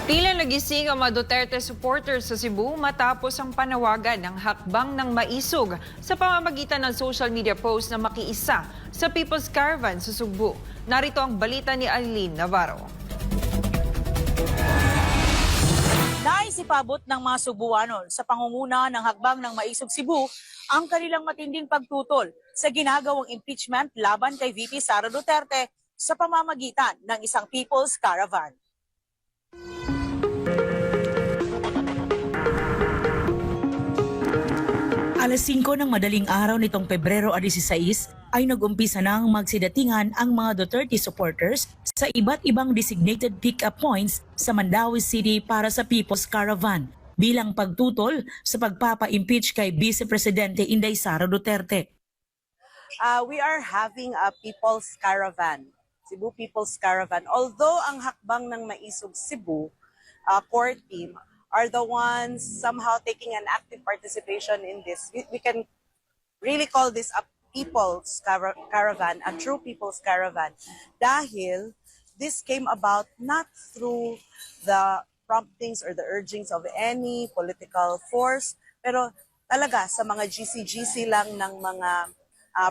Tila nagising ang mga Duterte supporters sa Cebu matapos ang panawagan ng Hakbang ng Maisug sa pamamagitan ng social media post na makiisa sa People's Caravan sa Sugbo. Narito ang balita ni Eileen Navarro. Naisipabot ng mga Sugbuanon sa pangunguna ng Hakbang ng Maisug Cebu ang kanilang matinding pagtutol sa ginagawang impeachment laban kay VP Sara Duterte sa pamamagitan ng isang People's Caravan. Alas 5 ng madaling araw nitong Pebrero 16 ay nag-umpisa nang magsidatingan ang mga Duterte supporters sa iba't ibang designated pick-up points sa Mandaue City para sa People's Caravan bilang pagtutol sa pagpapa-impeach kay Vice Presidente Inday Sara Duterte. We are having a People's Caravan, Cebu People's Caravan. Although ang Hakbang ng Maisug Cebu core team are the ones somehow taking an active participation in this, we can really call this a people's caravan, a true people's caravan, dahil this came about not through the promptings or the urgings of any political force, pero talaga sa mga GC-GC lang ng mga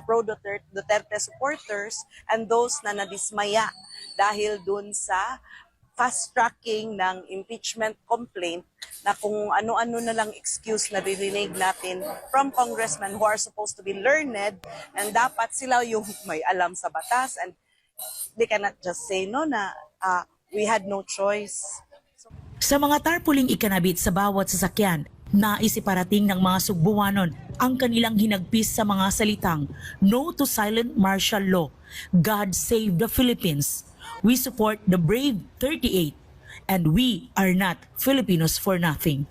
pro-Duterte supporters and those na nadismaya dahil dun sa fast-tracking ng impeachment complaint na kung ano-ano na lang excuse na ririnig natin from congressmen who are supposed to be learned and dapat sila yung may alam sa batas, and they cannot just say no na we had no choice. Sa mga tarpuling ikinabit sa bawat sasakyan, naisiparating ng mga Sugbuanon ang kanilang hinagpis sa mga salitang "No to silent martial law," "God save the Philippines," "We support the brave 38," and "We are not Filipinos for nothing."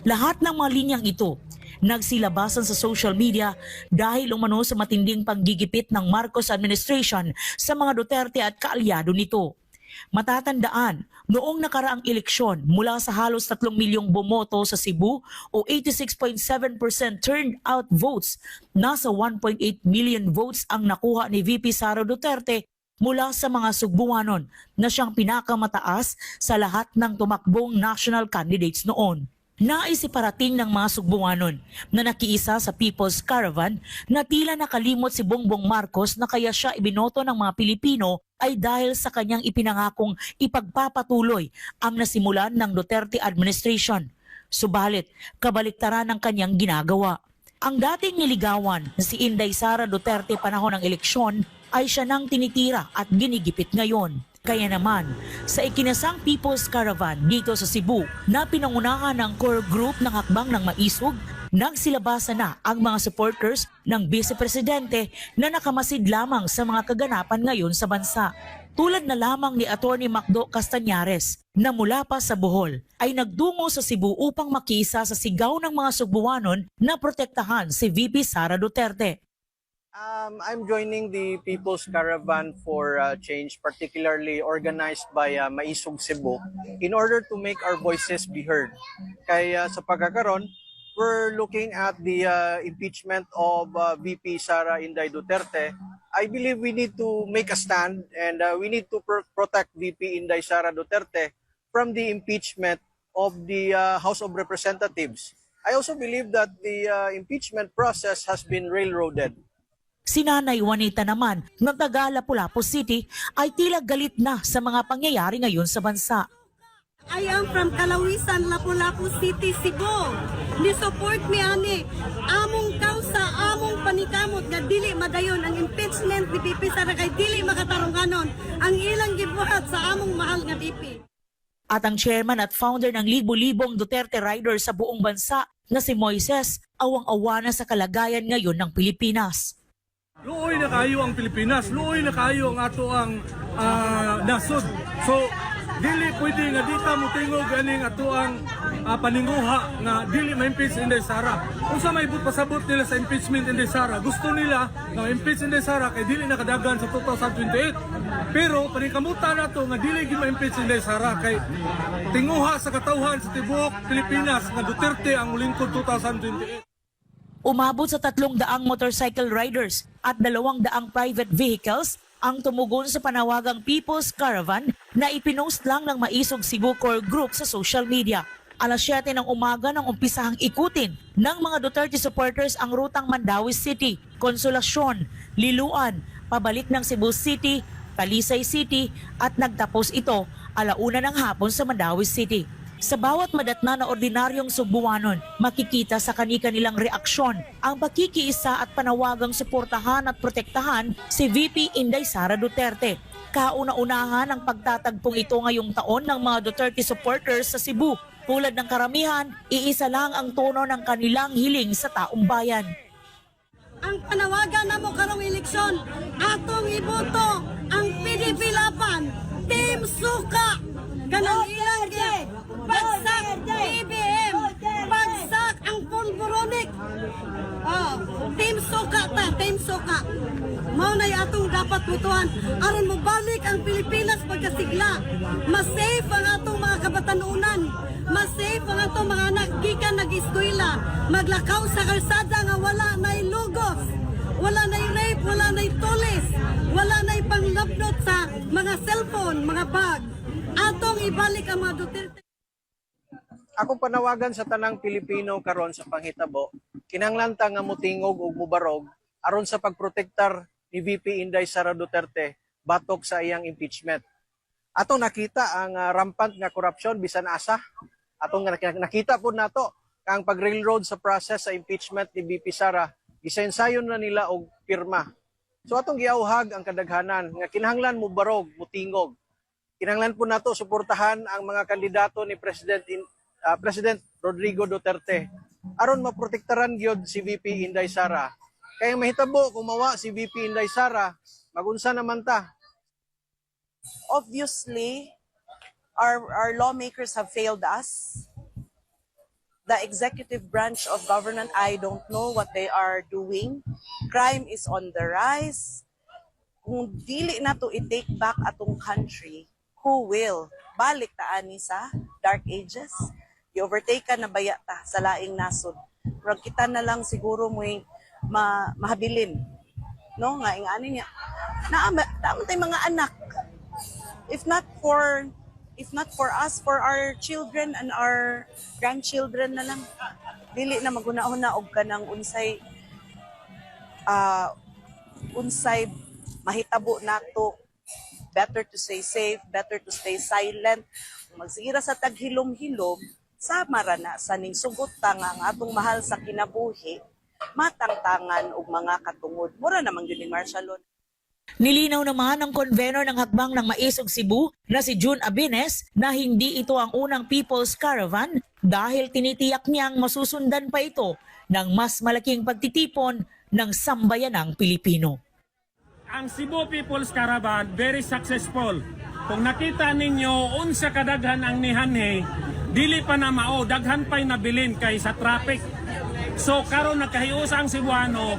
Lahat ng mga linyang ito nagsilabasan sa social media dahil umano sa matinding panggigipit ng Marcos administration sa mga Duterte at kaalyado nito. Matatandaan, noong nakaraang eleksyon, mula sa halos 3 milyong bumoto sa Cebu o 86.7% turned out votes, nasa 1.8 million votes ang nakuha ni VP Sara Duterte mula sa mga Sugbuanon na siyang pinakamataas sa lahat ng tumakbong national candidates noon. Naisiparating ng mga Sugbuanon na nakiisa sa People's Caravan na tila nakalimot si Bongbong Marcos na kaya siya ibinoto ng mga Pilipino ay dahil sa kanyang ipinangakong ipagpapatuloy ang nasimulan ng Duterte administration. Subalit, kabaliktaran ng kanyang ginagawa. Ang dating niligawan na si Inday Sara Duterte panahon ng eleksyon ay siya nang tinitira at ginigipit ngayon. Kaya naman, sa ikinasang People's Caravan dito sa Cebu na pinangunahan ng core group ng Hakbang ng Maisug, nagsilabasan na ang mga supporters ng Vice Presidente na nakamasid lamang sa mga kaganapan ngayon sa bansa. Tulad na lamang ni Attorney Macdo Castañares na mula pa sa Bohol ay nagdungo sa Cebu upang makiisa sa sigaw ng mga Sugbuanon na protektahan si VP Sara Duterte. I'm joining the People's Caravan for Change, particularly organized by Maisug Cebu, in order to make our voices be heard. Kaya sa pagkakaron, we're looking at the impeachment of VP Sara Inday Duterte. I believe we need to make a stand and we need to protect VP Inday Sara Duterte from the impeachment of the House of Representatives. I also believe that the impeachment process has been railroaded. Si Nanay Juanita naman ng taga Lapu-Lapu City ay tila galit na sa mga pangyayari ngayon sa bansa. I am from Calawisan, Lapu-Lapu City, Cebu. Ni-support mi ani among kausa, among panikamot nga dili madayon ang impeachment ni VP Sara kay dili makatarunganon ang ilang gibuhat sa among mahal nga VP. At ang chairman at founder ng libo-libong Duterte riders sa buong bansa na si Moises, awang-awa na sa kalagayan ngayon ng Pilipinas. Luoy na kayo ang Pilipinas, luoy na kayo ang ato ang nasod. So dili pwede nga di ta motingog aning ato ang paninguha nga dili ma-impeach Inday Sara. Unsa may but pasabot nila sa impeachment Inday Sara? Gusto nila nga ma-impeach Inday Sara kay dili nakadagan sa 2028. Pero paningkamutan nato nga dili gid ma-impeach Inday Sara kay tinguha sa katawhan sa tibuok Pilipinas nga Duterte ang molingkod 2028. Umabot sa 300 motorcycle riders at 200 private vehicles ang tumugon sa panawagang People's Caravan na ipinost lang ng Maisog Cebu Core Group sa social media. Alas 7 ng umaga nang umpisahang ikutin ng mga Duterte supporters ang rutang Mandaue City, Consolacion, Liluan, pabalik ng Cebu City, Talisay City at nagtapos ito 1:00 ng hapon sa Mandaue City. Sa bawat madatna na ordinaryong Sugbuanon, makikita sa kani-kanilang reaksyon ang pakikiisa at panawagang suportahan at protektahan si VP Inday Sara Duterte. Kauna-unahan ang pagtatagpong ito ngayong taon ng mga Duterte supporters sa Cebu. Tulad ng karamihan, iisa lang ang tono ng kanilang hiling sa taong bayan. Ang panawagan namo karong eleksyon, atong iboto ang PDP Laban, Team Suka. Kanang ilang bagsak BBM, bagsak ang pulboronik. Oh, Team Suka ta, Team Suka. Mao nay atong dapat botohan aron mobalik ang Pilipinas pagkasigla. Mas safe ang atong mga kabatanunan. Mas safe ang atong mga anak gikan nag-eskwela, maglakaw sa kalsada nga wala nay lugos, wala nay rape, wala nay tulis, wala nay panglabnot sa mga cellphone, mga bag. Atong ibalik ang mga Duterte. Akong panawagan sa tanang Pilipino karon sa panghitabo, kinahanglan ta nga motingog ug mobarog aron sa pagprotektar ni VP Inday Sara Duterte batok sa iyang impeachment. Atong nakita ang rampant nga korupsyon bisan asa. Atong nakita pod nato ang pag-railroad sa process sa impeachment ni VP Sara, gisayon na nila og pirma. So atong giauhag ang kadaghanan nga kinahanglan mo barog, motingog. Kinahanglan po nato suportahan ang mga kandidato ni President Rodrigo Duterte aron maprotektaran gyud si VP Inday Sara. Kaya mahitabo kung mawa si VP Inday Sara, magunsa naman ta. Obviously, our lawmakers have failed us. The executive branch of government, I don't know what they are doing. Crime is on the rise. Kung dili na to i-take back atong country, who will? Balik ta ani sa Dark Ages? I-overtake ka na baya ta sa laing nasod. Murag kita na lang siguro mo'y mahabilin. No, nga ingani niya. Naa naa tay mga anak, if not for us, for our children and our grandchildren na lang. Dili na maghuna-huna og kanang unsay mahitabo nato. Better to stay safe, better to stay silent. Kung magsige ra sa taghilom-hilom, sama ra na sa ning sugot ta nga ang atong mahal sa kinabuhi matangtangan og mga katungod. Mura naman gyud ning martial law. Nilinaw naman ng convener ng Hakbang ng Maisog Cebu na si June Abines na hindi ito ang unang People's Caravan dahil tinitiyak niyang masusundan pa ito ng mas malaking pagtitipon ng sambayanang Pilipino. Ang Cebu People's Caravan, very successful. Kung nakita ninyo unsa kadaghan ang nihanhi, dili pa na mao, daghan pa'y nabilin kay sa traffic. So karon nagkahiusa ang Cebuano,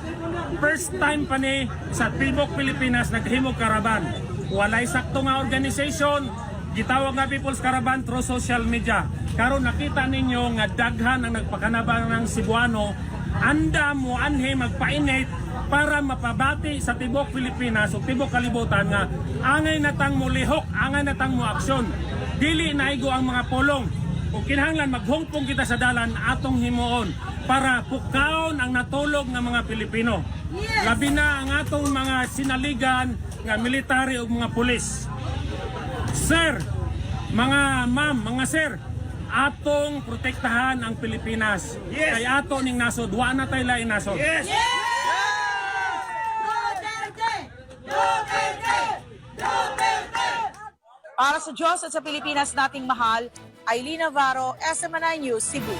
first time pa ni sa tibok Pilipinas naghimog caravan. Walay sakto nga organization, gitawag nga People's Caravan through social media. Karon nakita ninyo nga daghan ang nagpakanabang ng Cebuano, anda mo anhi magpainit para mapabati sa tibok Pilipinas o tibok kalibutan nga angay natang mulihok, angay natang mo aksyon. Dili naigo ang mga pulong. Kung kinahanglan maghungpong kita sa dalan, atong himuon para pukaon ang natulog nga mga Pilipino. Labi na ang atong mga sinaligan nga military ug mga pulis. Sir, mga ma'am, mga sir, atong protektahan ang Pilipinas. Kay ato ning nasod, wa na tay laing nasod. Duterte! Duterte! Duterte! Para sa Diyos at sa Pilipinas nating mahal, Eileen Navarro, SMNI News, Cebu.